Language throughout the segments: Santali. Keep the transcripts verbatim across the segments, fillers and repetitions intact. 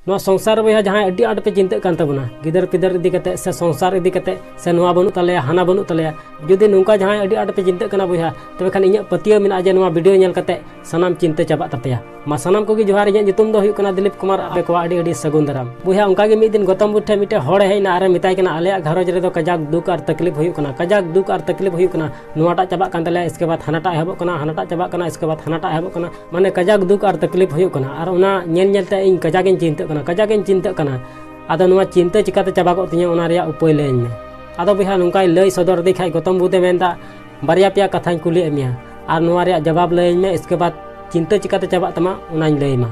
ᱱᱚᱣᱟ ᱥᱚᱝᱥᱟᱨ ᱨᱮ ᱵᱚᱭᱦᱟ ᱡᱟᱦᱟᱸᱭ ᱟᱹᱰᱤ ᱟᱸᱴ ᱯᱮ ᱪᱤᱱᱛᱟᱹᱜ ᱠᱟᱱ ᱛᱟᱵᱚᱱᱟ, ᱜᱤᱫᱟᱹᱨ ᱯᱤᱫᱟᱹᱨ ᱤᱫᱤ ᱠᱟᱛᱮ ᱥᱮ ᱥᱚᱝᱥᱟᱨ ᱤᱫᱤ ᱠᱟᱛᱮ ᱥᱮ ᱱᱚᱣᱟ ᱵᱟᱹᱱᱩᱜ ᱛᱟᱞᱮᱭᱟ, ᱦᱟᱱᱟ ᱵᱟᱹᱱᱩᱜ ᱛᱟᱞᱮᱭᱟ, ᱡᱩᱫᱤ ᱱᱚᱝᱠᱟ ᱡᱟᱦᱟᱸᱭ ᱟᱹᱰᱤ ᱟᱸᱴ ᱯᱮ ᱪᱤᱱᱛᱟᱹᱜ ᱠᱟᱱᱟ ᱵᱚᱭᱦᱟ, ᱛᱚᱵᱮ ᱠᱷᱟᱱ ᱤᱧᱟᱹᱜ ᱯᱟᱹᱛᱭᱟᱹᱣ ᱢᱮᱱᱟᱜᱼᱟ ᱡᱮ ᱱᱚᱣᱟ ᱵᱷᱤᱰᱤᱭᱳ ᱧᱮᱞ ᱠᱟᱛᱮ ᱥᱟᱱᱟᱢ ᱪᱤᱱᱛᱟᱹ ᱪᱟᱵᱟᱜ ᱛᱟᱯᱮᱭᱟ᱾ ᱢᱟ ᱥᱟᱱᱟᱢ ᱠᱚᱜᱮ ᱡᱚᱦᱟᱨ, ᱤᱧᱟᱹᱜ ᱧᱩᱛᱩᱢ ᱫᱚ ᱦᱩᱭᱩᱜ ᱠᱟᱱᱟ ᱫᱤᱞᱤᱯ ᱠᱩᱢᱟᱨ᱾ ᱟᱯᱮ ᱠᱚᱣᱟᱜ ᱟᱹᱰᱤ ᱟᱹᱰᱤ ᱥᱟᱹᱜᱩᱱ ᱫᱟᱨᱟᱢ᱾ ᱵᱚᱭᱦᱟ, ᱚᱱᱠᱟ ᱜᱮ ᱢᱤᱫ ᱫᱤᱱ ᱜᱚᱛᱚᱢ ᱵᱩᱫᱽ ᱴᱷᱮᱱ ᱢᱤᱫᱴᱮᱱ ᱦᱚᱲᱮ ᱦᱮᱡ ᱮᱱᱟ ᱟᱨᱮ ᱢᱮᱛᱟᱭ ᱠᱟᱱᱟ, "ᱟᱞᱮᱭᱟᱜ ᱜᱷᱟᱨᱚᱸᱡᱽ ᱨᱮᱫᱚ ᱠᱟᱡᱟᱠ ᱫᱩᱠ ᱟᱨ ᱛᱟᱠᱞᱤᱯ ᱦᱩᱭᱩᱜ ᱠᱟᱱᱟ, ᱠᱟᱡᱟᱠ ᱫᱩᱠ ᱟᱨ ᱛᱟᱠᱞᱤᱯ ᱦᱩᱭᱩᱜ ᱠᱟᱱᱟ, ᱱᱚᱣᱟᱴᱟᱜ ᱪᱟᱵᱟᱜ ᱠᱟᱱ ᱛᱟᱞᱮᱭᱟ, ᱤᱥᱠᱮ ᱵᱟᱫ ᱦᱟᱱᱟᱴᱟᱜ ᱮᱦᱚᱵᱚᱜ ᱠᱟᱱᱟ, ᱦᱟᱱᱟᱴᱟᱜ ᱪᱟᱵᱟᱜ ᱠᱟᱱᱟ, ᱤᱥᱠᱮ ᱵᱟᱫ ᱦᱟᱱᱟᱴᱟᱜ ᱮᱦᱚᱵᱚᱜ ᱠᱟᱱᱟ, ᱢᱟᱱᱮ ᱠᱟᱡᱟᱠ ᱫᱩᱠ ᱟᱨ ᱛᱟᱠᱞᱤᱯ ᱦᱩᱭᱩᱜ ᱠᱟᱱᱟ, ᱟᱨ ᱚᱱᱟ ᱧᱮᱞ ᱧᱮᱞ ᱛᱮ ᱤᱧ ᱠᱟᱡᱟᱠ ᱤᱧ ᱪᱤᱱᱛᱟᱹᱜ ᱠᱟᱱᱟ, ᱠᱟᱡᱟᱠ ᱤᱧ ᱪᱤᱱᱛᱟᱹᱜ ᱠᱟᱱᱟ, ᱟᱫᱚ ᱱᱚᱣᱟ ᱪᱤᱱᱛᱟᱹ ᱪᱤᱠᱟᱛᱮ ᱪᱟᱵᱟᱜᱚᱜ ᱛᱤᱧᱟᱹ, ᱚᱱᱟ ᱨᱮᱭᱟᱜ ᱩᱯᱟᱹᱭ ᱞᱟᱹᱭᱟᱹᱧ ᱢᱮ?" ᱟᱫᱚ ᱵᱚᱭᱦᱟ, ᱱᱚᱝᱠᱟᱭ ᱞᱟᱹᱭ ᱥᱚᱫᱚᱨ ᱟᱫᱮ ᱠᱷᱟᱡ ᱜᱚᱛᱚᱢ ᱵᱩᱫᱷᱮ ᱢᱮᱱᱫᱟ, "ᱵᱟᱨᱭᱟ ᱯᱮᱭᱟ ᱠᱟᱛᱷᱟᱧ ᱠᱩᱞᱤᱭᱮᱫ ᱢᱮᱭᱟ, ᱟᱨ ᱱᱚᱣᱟ ᱨᱮᱭᱟᱜ ᱡᱟᱵᱟᱵ ᱞᱟᱹᱭᱟᱹᱧ ᱢᱮ, ᱤᱥᱠᱮ ᱵᱟᱫ ᱪᱤᱱᱛᱟᱹ ᱪᱤᱠᱟᱛᱮ ᱪᱟᱵᱟᱜ ᱛᱟᱢᱟ ᱚᱱᱟᱧ ᱞᱟᱹᱭ ᱟᱢᱟ᱾"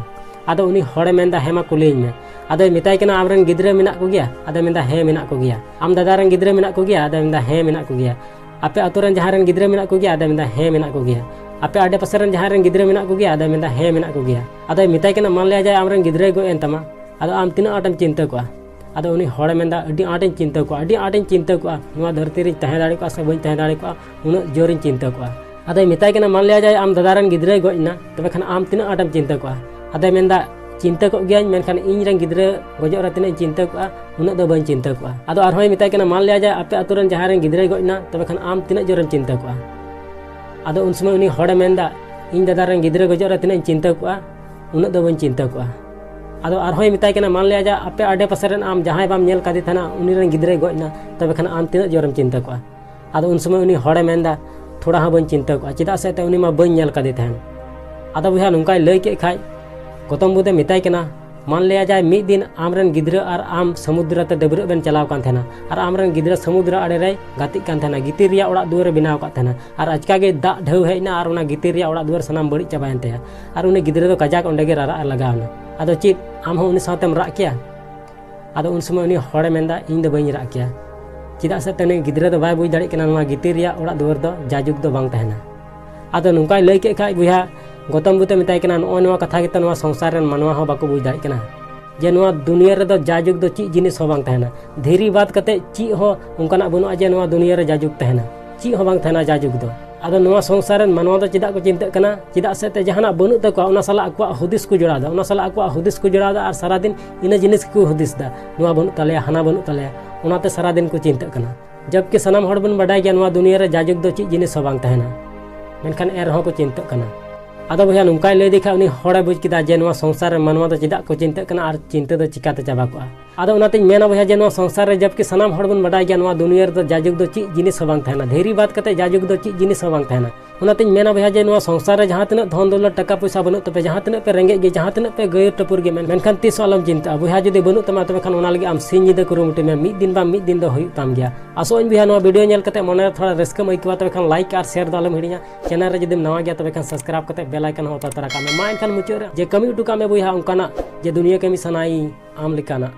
ᱟᱫᱚ ᱩᱱᱤ ᱦᱚᱲᱮ ᱢᱮᱱᱫᱟ, "ᱦᱮᱸ ᱢᱟ ᱠᱩᱞᱤᱭᱟᱹᱧ ᱢᱮ᱾" ᱟᱫᱚᱭ ᱢᱮᱛᱟᱭ ᱠᱟᱱᱟ, "ᱟᱢᱨᱮᱱ ᱜᱤᱫᱽᱨᱟᱹ ᱢᱮᱱᱟᱜ ᱠᱚᱜᱮᱭᱟ?" ᱟᱫᱚᱭ ᱢᱮᱱᱫᱟ, "ᱦᱮᱸ ᱢᱮᱱᱟᱜ ᱠᱚᱜᱮᱭᱟ᱾" "ᱟᱢ ᱫᱟᱫᱟ ᱨᱮᱱ ᱜᱤᱫᱽᱨᱟᱹ ᱢᱮᱱᱟᱜ ᱠᱚᱜᱮᱭᱟ?" ᱟᱫᱚᱭ ᱢᱮᱱᱫᱟ, "ᱦᱮᱸ ᱢᱮᱱᱟᱜ ᱠᱚᱜᱮᱭᱟ᱾" "ᱟᱯᱮ ᱟᱛᱳ ᱨᱮᱱ ᱡᱟᱦᱟᱸᱭ ᱨᱮᱱ ᱜᱤᱫᱽᱨᱟᱹ ᱢᱮᱱᱟᱜ ᱠᱚᱜᱮᱭᱟ?" ᱟᱫᱚᱭ ᱢᱮᱱᱫᱟ, "ᱦᱮᱸ ᱢᱮᱱᱟᱜ ᱠᱚᱜᱮᱭᱟ᱾" "ᱟᱯᱮ ᱟᱰᱮ ᱯᱟᱥᱮ ᱨᱮᱱ ᱡᱟᱦᱟᱸᱭ ᱨᱮᱱ ᱜᱤᱫᱽᱨᱟᱹ ᱢᱮᱱᱟᱜ ᱠᱚᱜᱮᱭᱟ?" ᱟᱫᱚᱭ ᱢᱮᱱᱫᱟ, "ᱦᱮᱸ ᱢᱮᱱᱟᱜ ᱠᱚᱜᱮᱭᱟ᱾" ᱟᱫᱚᱭ ᱢᱮᱛᱟᱭ ᱠᱟᱱᱟ, "ᱢᱟᱱ ᱞᱤᱭᱟ ᱡᱟᱭ ᱟᱢᱨᱮᱱ ᱜᱤᱫᱽᱨᱟᱹᱭ ᱜᱚᱡ ᱮᱱ ᱛᱟᱢᱟ, ᱟᱫᱚ ᱟᱢ ᱛᱤᱱᱟᱹᱜ ᱟᱸᱴᱮᱢ ᱪᱤᱱᱛᱟᱹ ᱠᱚᱜᱼᱟ?" ᱟᱫᱚ ᱩᱱᱤ ᱦᱚᱲᱮ ᱢᱮᱱᱫᱟ, "ᱟᱹᱰᱤ ᱟᱸᱴᱤᱧ ᱪᱤᱱᱛᱟᱹ ᱠᱚᱜᱼᱟ, ᱟᱹᱰᱤ ᱟᱸᱴᱤᱧ ᱪᱤᱱᱛᱟᱹ ᱠᱚᱜᱼᱟ, ᱱᱚᱣᱟ ᱫᱷᱟᱹᱨᱛᱤ ᱨᱤᱧ ᱛᱟᱦᱮᱸ ᱫᱟᱲᱮ ᱠᱚᱜᱼᱟ ᱥᱮ ᱵᱟᱹᱧ ᱛᱟᱦᱮᱸ ᱫᱟᱲᱮ ᱠᱚᱜᱼᱟ, ᱩᱱᱟᱹᱜ ᱡᱳᱨᱤᱧ ᱪᱤᱱᱛᱟᱹ ᱠᱚᱜᱼᱟ᱾" ᱟᱫᱚᱭ ᱢᱮᱛᱟᱭ ᱠᱟᱱᱟ, "ᱢᱟᱱ ᱞᱤᱭᱟ ᱡᱟᱭ ᱟᱢ ᱫᱟᱫᱟ ᱨᱮᱱ ᱜᱤᱫᱽᱨᱟᱹᱭ ᱜᱚᱡ ᱮᱱᱟ, ᱛᱚᱵᱮ ᱠᱷᱟᱱ ᱟᱢ ᱛᱤᱱᱟᱹᱜ ᱟᱸᱴᱮᱢ ᱪᱤᱱᱛᱟᱹ ᱠᱚᱜᱼᱟ?" ᱟᱫᱚᱭ ᱢᱮᱱᱫᱟ, "ᱪᱤᱱᱛᱟᱹ ᱠᱚᱜ ᱜᱮᱭᱟᱹᱧ, ᱢᱮᱱᱠᱷᱟᱱ ᱤᱧ ᱨᱮᱱ ᱜᱤᱫᱽᱨᱟᱹ ᱜᱚᱡᱚᱜ ᱨᱮ ᱛᱤᱱᱟᱹᱜ ᱤᱧ ᱪᱤᱱᱛᱟᱹ ᱠᱚᱜᱼᱟ, ᱩᱱᱟᱹᱜ ᱫᱚ ᱵᱟᱹᱧ ᱪᱤᱱᱛᱟᱹ ᱠᱚᱜᱼᱟ᱾" ᱟᱫᱚ ᱟᱨᱦᱚᱸᱭ ᱢᱮᱛᱟᱭ ᱠᱟᱱᱟ, "ᱢᱟᱱ ᱞᱤᱭᱟ ᱡᱟᱭ ᱟᱯᱮ ᱟᱛᱳ ᱨᱮᱱ ᱡᱟᱦᱟᱸᱭ ᱨᱮᱱ ᱜᱤᱫᱽᱨᱟᱹᱭ ᱜᱚᱡ ᱮᱱᱟ, ᱛᱚᱵᱮ ᱠᱷᱟᱱ ᱟᱢ ᱛᱤᱱᱟᱹᱜ ᱡᱳᱨᱮᱢ ᱪᱤᱱᱛᱟᱹ ᱠᱚᱜᱼᱟ?" ᱟᱫᱚ ᱩᱱ ᱥᱚᱢᱚᱭ ᱩᱱᱤ ᱦᱚᱲᱮ ᱢᱮᱱᱫᱟ, "ᱤᱧ ᱫᱟᱫᱟ ᱨᱮᱱ ᱜᱤᱫᱽᱨᱟᱹ ᱜᱚᱡᱚᱜ ᱨᱮ ᱛᱤᱱᱟᱹᱜ ᱤᱧ ᱪᱤᱱᱛᱟᱹ ᱠᱚᱜᱼᱟ, ᱩᱱᱟᱹᱜ ᱫᱚ ᱵᱟᱹᱧ ᱪᱤᱱᱛᱟᱹ ᱠᱚᱜᱼᱟ᱾" ᱟᱫᱚ ᱟᱨᱦᱚᱸᱭ ᱢᱮᱛᱟᱭ ᱠᱟᱱᱟ, "ᱢᱟᱱ ᱞᱤᱭᱟ ᱡᱟᱭ ᱟᱯᱮ ᱟᱰᱮ ᱯᱟᱥᱮ ᱨᱮᱱ ᱟᱢ ᱡᱟᱦᱟᱸᱭ ᱵᱟᱢ ᱧᱮᱞ ᱠᱟᱫᱮ ᱛᱟᱦᱮᱱᱟ, ᱩᱱᱤ ᱨᱮᱱ ᱜᱤᱫᱽᱨᱟᱹᱭ ᱜᱚᱡ ᱮᱱᱟ, ᱛᱚᱵᱮ ᱠᱷᱟᱱ ᱟᱢ ᱛᱤᱱᱟᱹᱜ ᱡᱳᱨᱮᱢ ᱪᱤᱱᱛᱟᱹ ᱠᱚᱜᱼᱟ?" ᱟᱫᱚ ᱩᱱ ᱥᱚᱢᱚᱭ ᱩᱱᱤ ᱦᱚᱲᱮ ᱢᱮᱱᱫᱟ, "ᱛᱷᱚᱲᱟ ᱦᱚᱸ ᱵᱟᱹᱧ ᱪᱤᱱᱛᱟᱹ ᱠᱚᱜᱼᱟ, ᱪᱮᱫᱟᱜ ᱥᱮ ᱮᱱᱛᱮᱫ ᱩᱱᱤ ᱢᱟ ᱵᱟᱹᱧ ᱧᱮᱞ ᱠᱟᱫᱮ ᱛᱟᱦᱮᱱ᱾" ᱟᱫᱚ ᱵᱚᱭᱦᱟ, ᱱᱚᱝᱠᱟᱭ ᱞᱟᱹᱭ ᱠᱮᱫ ᱠᱷᱟᱡ, ᱜᱚᱛᱚᱢ ᱵᱩᱫᱷᱮ ᱢᱮᱛᱟᱭ ᱠᱟᱱᱟ, ᱢᱟᱱ ᱞᱤᱭᱟ ᱡᱟᱭ ᱢᱤᱫ ᱫᱤᱱ ᱟᱢᱨᱮᱱ ᱜᱤᱫᱽᱨᱟᱹ ᱟᱨ ᱟᱢ ᱥᱚᱢᱩᱫᱨᱚ ᱛᱮ ᱰᱟᱹᱵᱽᱨᱟᱹᱜ ᱵᱮᱱ ᱪᱟᱞᱟᱣ ᱠᱟᱱ ᱛᱟᱦᱮᱱᱟ, ᱟᱨ ᱟᱢᱨᱮᱱ ᱜᱤᱫᱽᱨᱟᱹ ᱥᱚᱢᱩᱫᱨᱚ ᱟᱲᱮ ᱨᱮᱭ ᱜᱟᱛᱮᱜ ᱠᱟᱱ ᱛᱟᱦᱮᱱᱟ, ᱜᱤᱛᱤᱞ ᱨᱮᱭᱟᱜ ᱚᱲᱟᱜ ᱫᱩᱣᱟᱹᱨ ᱮ ᱵᱮᱱᱟᱣ ᱠᱟᱫ ᱛᱟᱦᱮᱱᱟ, ᱟᱨ ᱟᱪᱠᱟ ᱜᱮ ᱫᱟᱜ ᱰᱷᱟᱹᱣ ᱦᱮᱡ ᱮᱱᱟ ᱟᱨ ᱚᱱᱟ ᱜᱤᱛᱤᱞ ᱨᱮᱭᱟᱜ ᱚᱲᱟᱜ ᱫᱩᱣᱟᱹᱨ ᱥᱟᱱᱟᱢ ᱵᱟᱹᱲᱤᱡ ᱪᱟᱵᱟᱭᱮᱱ ᱛᱟᱭᱟ, ᱟᱨ ᱩᱱᱤ ᱜᱤᱫᱽᱨᱟᱹ ᱫᱚ ᱠᱟᱡᱟᱠ ᱚᱸᱰᱮ ᱜᱮ ᱨᱟᱨᱟᱜ ᱮ ᱞᱟᱜᱟᱣ ᱮᱱᱟ᱾ ᱟᱫᱚ ᱪᱮᱫ ᱟᱢ ᱦᱚᱸ ᱩᱱᱤ ᱥᱟᱶᱛᱮᱢ ᱨᱟᱜ ᱠᱮᱭᱟ? ᱟᱫᱚ ᱩᱱ ᱥᱚᱢᱚᱭ ᱩᱱᱤ ᱦᱚᱲᱮ ᱢᱮᱱᱫᱟ, "ᱤᱧ ᱫᱚ ᱵᱟᱹᱧ ᱨᱟᱜ ᱠᱮᱭᱟ, ᱪᱮᱫᱟᱜ ᱥᱮ ᱩᱱᱤ ᱜᱤᱫᱽᱨᱟᱹ ᱫᱚ ᱵᱟᱭ ᱵᱩᱡᱽ ᱫᱟᱲᱮᱭᱟᱜ ᱠᱟᱱᱟ ᱱᱚᱣᱟ ᱜᱤᱛᱤᱞ ᱨᱮᱭᱟᱜ ᱚᱲᱟᱜ ᱫᱩᱣᱟᱹᱨ ᱫᱚ ᱡᱟᱭᱡᱩᱜᱽ ᱫᱚ ᱵᱟᱝ ᱛᱟᱦᱮᱱᱟ᱾" ᱟᱫᱚ ᱱᱚᱝᱠᱟᱭ ᱞᱟᱹᱭ ᱠᱮᱫ ᱠᱷᱟᱡ ᱵᱚᱭᱦᱟ, ᱜᱚᱛᱚᱢ ᱵᱩᱫᱷᱮ ᱢᱮᱛᱟᱭ ᱠᱟᱱᱟ, "ᱱᱚᱜᱼᱚᱭ ᱱᱚᱣᱟ ᱠᱟᱛᱷᱟ ᱜᱮᱛᱚ ᱱᱚᱣᱟ ᱥᱚᱝᱥᱟᱨ ᱨᱮᱱ ᱢᱟᱱᱣᱟ ᱦᱚᱸ ᱵᱟᱠᱚ ᱵᱩᱡᱽ ᱫᱟᱲᱮᱭᱟᱜ ᱠᱟᱱᱟ, ᱡᱮ ᱱᱚᱣᱟ ᱫᱩᱱᱤᱭᱟᱹ ᱨᱮᱫᱚ ᱡᱟᱭᱡᱩᱜᱽ ᱫᱚ ᱪᱮᱫ ᱡᱤᱱᱤᱥ ᱦᱚᱸ ᱵᱟᱝ ᱛᱟᱦᱮᱱᱟ, ᱫᱷᱤᱨᱤ ᱵᱟᱫ ᱠᱟᱛᱮ ᱪᱮᱫ ᱦᱚᱸ ᱚᱱᱠᱟᱱᱟᱜ ᱵᱟᱹᱱᱩᱜᱼᱟ ᱡᱮ ᱱᱚᱣᱟ ᱫᱩᱱᱤᱭᱟᱹ ᱨᱮ ᱡᱟᱭᱡᱩᱜᱽ ᱛᱟᱦᱮᱱᱟ, ᱪᱮᱫ ᱦᱚᱸ ᱵᱟᱝ ᱛᱟᱦᱮᱱᱟ ᱡᱟᱭᱡᱩᱜᱽ ᱫᱚ᱾ ᱟᱫᱚ ᱱᱚᱣᱟ ᱥᱚᱝᱥᱟᱨ ᱨᱮᱱ ᱢᱟᱱᱣᱟ ᱫᱚ ᱪᱮᱫᱟᱜ ᱠᱚ ᱪᱤᱱᱛᱟᱹᱜ ᱠᱟᱱᱟ? ᱪᱮᱫᱟᱜ ᱥᱮ ᱛᱮ ᱡᱟᱦᱟᱱᱟᱜ ᱵᱟᱹᱱᱩᱜ ᱛᱟᱠᱚᱣᱟ, ᱚᱱᱟ ᱥᱟᱞᱟᱜ ᱟᱠᱚᱣᱟᱜ ᱦᱩᱫᱤᱥ ᱠᱚ ᱡᱚᱲᱟᱣ ᱮᱫᱟ, ᱚᱱᱟ ᱥᱟᱞᱟᱜ ᱟᱠᱚᱣᱟᱜ ᱦᱩᱫᱤᱥ ᱠᱚ ᱡᱚᱲᱟᱣ ᱮᱫᱟ ᱟᱨ ᱥᱟᱨᱟᱫᱤᱱ ᱤᱱᱟᱹ ᱡᱤᱱᱤᱥ ᱜᱮᱠᱚ ᱦᱩᱫᱤᱥ ᱮᱫᱟ, ᱱᱚᱣᱟ ᱵᱟᱹᱱᱩᱜ ᱛᱟᱞᱮᱭᱟ, ᱦᱟᱱᱟ ᱵᱟᱹᱱᱩᱜ ᱛᱟᱞᱮᱭᱟ, ᱚᱱᱟᱛᱮ ᱥᱟᱨᱟᱫᱤᱱ ᱠᱚ ᱪᱤᱱᱛᱟᱹᱜ ᱠᱟᱱᱟ᱾ ᱡᱚᱵᱠᱤ ᱥᱟᱱᱟᱢ ᱦᱚᱲ ᱵᱚᱱ ᱵᱟᱰᱟᱭ ᱜᱮᱭᱟ, ᱱᱚᱣᱟ ᱫᱩᱱᱤᱭᱟᱹ ᱨᱮ ᱡᱟᱭᱡᱩᱜᱽ ᱫᱚ ᱪᱮᱫ ᱡᱤᱱᱤᱥ ᱦᱚᱸ ᱵᱟᱝ ᱛᱟᱦᱮᱱᱟ, ᱢᱮᱱᱠᱷᱟᱱ ᱮᱱ ᱨᱮᱦᱚᱸ ᱠᱚ ᱪᱤᱱᱛᱟᱹᱜ ᱠᱟᱱᱟ᱾ ᱟᱫᱚ ᱵᱚᱭᱦᱟ, ᱱᱚᱝᱠᱟᱭ ᱞᱟᱹᱭ ᱫᱮᱠᱷᱟᱡ ᱩᱱᱤ ᱦᱚᱲᱮ ᱵᱩᱡᱽ ᱠᱮᱫᱟ ᱡᱮ ᱱᱚᱣᱟ ᱥᱚᱝᱥᱟᱨ ᱨᱮ ᱢᱟᱱᱣᱟ ᱫᱚ ᱪᱮᱫᱟᱜ ᱠᱚ ᱪᱤᱱᱛᱟᱹᱜ ᱠᱟᱱᱟ ᱟᱨ ᱪᱤᱱᱛᱟᱹ ᱫᱚ ᱪᱤᱠᱟᱛᱮ ᱪᱟᱵᱟ ᱠᱚᱜᱼᱟ᱾ ᱟᱫᱚ ᱚᱱᱟᱛᱤᱧ ᱢᱮᱱᱟ ᱵᱚᱭᱦᱟ ᱡᱮ ᱱᱚᱣᱟ ᱥᱚᱝᱥᱟᱨ ᱨᱮ ᱡᱚᱵᱠᱤ ᱥᱟᱱᱟᱢ ᱦᱚᱲ ᱵᱚᱱ ᱵᱟᱰᱟᱭ ᱜᱮᱭᱟ, ᱱᱚᱣᱟ ᱫᱩᱱᱤᱭᱟᱹ ᱨᱮᱫᱚ ᱡᱟᱭᱡᱩᱜᱽ ᱫᱚ ᱪᱮᱫ ᱡᱤᱱᱤᱥ ᱦᱚᱸ ᱵᱟᱝ ᱛᱟᱦᱮᱱᱟ, ᱫᱷᱤᱨᱤ ᱵᱟᱫ ᱠᱟᱛᱮ ᱡᱟᱭᱡᱩᱜᱽ ᱫᱚ ᱪᱮᱫ ᱡᱤᱱᱤᱥ ᱦᱚᱸ ᱵᱟᱝ ᱛᱟᱦᱮᱱᱟ᱾ ᱚᱱᱟᱛᱤᱧ ᱢᱮᱱᱟ ᱵᱚᱭᱦᱟ ᱡᱮ ᱱᱚᱣᱟ ᱥᱚᱝᱥᱟᱨ ᱨᱮ ᱡᱟᱦᱟᱸ ᱛᱤᱱᱟᱹᱜ ᱫᱷᱚᱱ ᱫᱚᱞᱚᱛ ᱴᱟᱠᱟ ᱯᱚᱭᱥᱟ ᱵᱟᱹᱱᱩᱜ ᱛᱟᱯᱮ, ᱡᱟᱦᱟᱸ ᱛᱤᱱᱟᱹᱜ ᱯᱮ ᱨᱮᱸᱜᱮᱡ ᱜᱮ, ᱡᱟᱦᱟᱸ ᱛᱤᱱᱟᱹᱜ ᱯᱮ ᱜᱟᱹᱭᱟᱹᱨ ᱴᱟᱹᱯᱩᱨ ᱜᱮ, ᱢᱮᱱ-, ᱢᱮᱱᱠᱷᱟᱱ ᱛᱤᱥ ᱦᱚᱸ ᱟᱞᱚᱢ ᱪᱤᱱᱛᱟᱹᱜᱼᱟ ᱵᱚᱭᱦᱟ, ᱡᱩᱫᱤ ᱵᱟᱹᱱᱩᱜ ᱛᱟᱢᱟ ᱛᱚᱵᱮ ᱠᱷᱟᱱ ᱚᱱᱟ ᱞᱟᱹᱜᱤᱫ ᱟᱢ ᱥᱤᱧ ᱧᱤᱫᱟᱹ ᱠᱩᱨᱩᱢᱩᱴᱩᱭ ᱢᱮ, ᱢᱤᱫ ᱫᱤᱱ ᱵᱟᱝ ᱢᱤᱫ ᱫᱤᱱ ᱫᱚ ᱦᱩᱭᱩᱜ ᱛᱟᱢ ᱜᱮᱭᱟ᱾ ᱟᱥᱚᱜ ᱟᱹᱧ ᱵᱚᱭᱦᱟ ᱱᱚᱣᱟ video ᱧᱮᱞ ᱠᱟᱛᱮ ᱢᱚᱱᱮ ᱨᱮ ᱛᱷᱚᱲᱟ ᱨᱟᱹᱥᱠᱟᱹᱢ ᱟᱹᱭᱠᱟᱹᱣᱟ, ᱛᱚᱵᱮ ᱠᱷᱟᱱ like ᱟᱨ share ᱫᱚ ᱟᱞᱚᱢ ᱦᱤᱲᱤᱧᱟ᱾ Channel ᱨᱮ ᱡᱩᱫᱤᱢ ᱱᱟᱣᱟ ᱜᱮᱭᱟ ᱛᱚᱵᱮ ᱠᱷᱟᱱ subscribe ᱠᱟᱛᱮ bell icon ᱦᱚᱸ ᱚᱛᱟ ᱛᱚᱨᱟ ᱠᱟᱜ ᱢᱮ᱾ ᱢᱟ ᱮᱱᱠᱷᱟᱱ ᱢᱩᱪᱟᱹᱫ ᱨᱮ ᱡᱮ ᱠᱟᱹᱢᱤ ᱦᱚᱴᱚ ᱠᱟᱜ ᱢᱮ ᱵᱚᱭᱦᱟ ᱚᱱᱠᱟᱱᱟᱜ ᱡᱮ ᱫᱩᱱᱤᱭᱟᱹ ᱠᱟᱹᱢᱤ ᱥᱟᱱᱟᱭᱤᱧ ᱟᱢ ᱞᱮᱠᱟᱱᱟᱜ᱾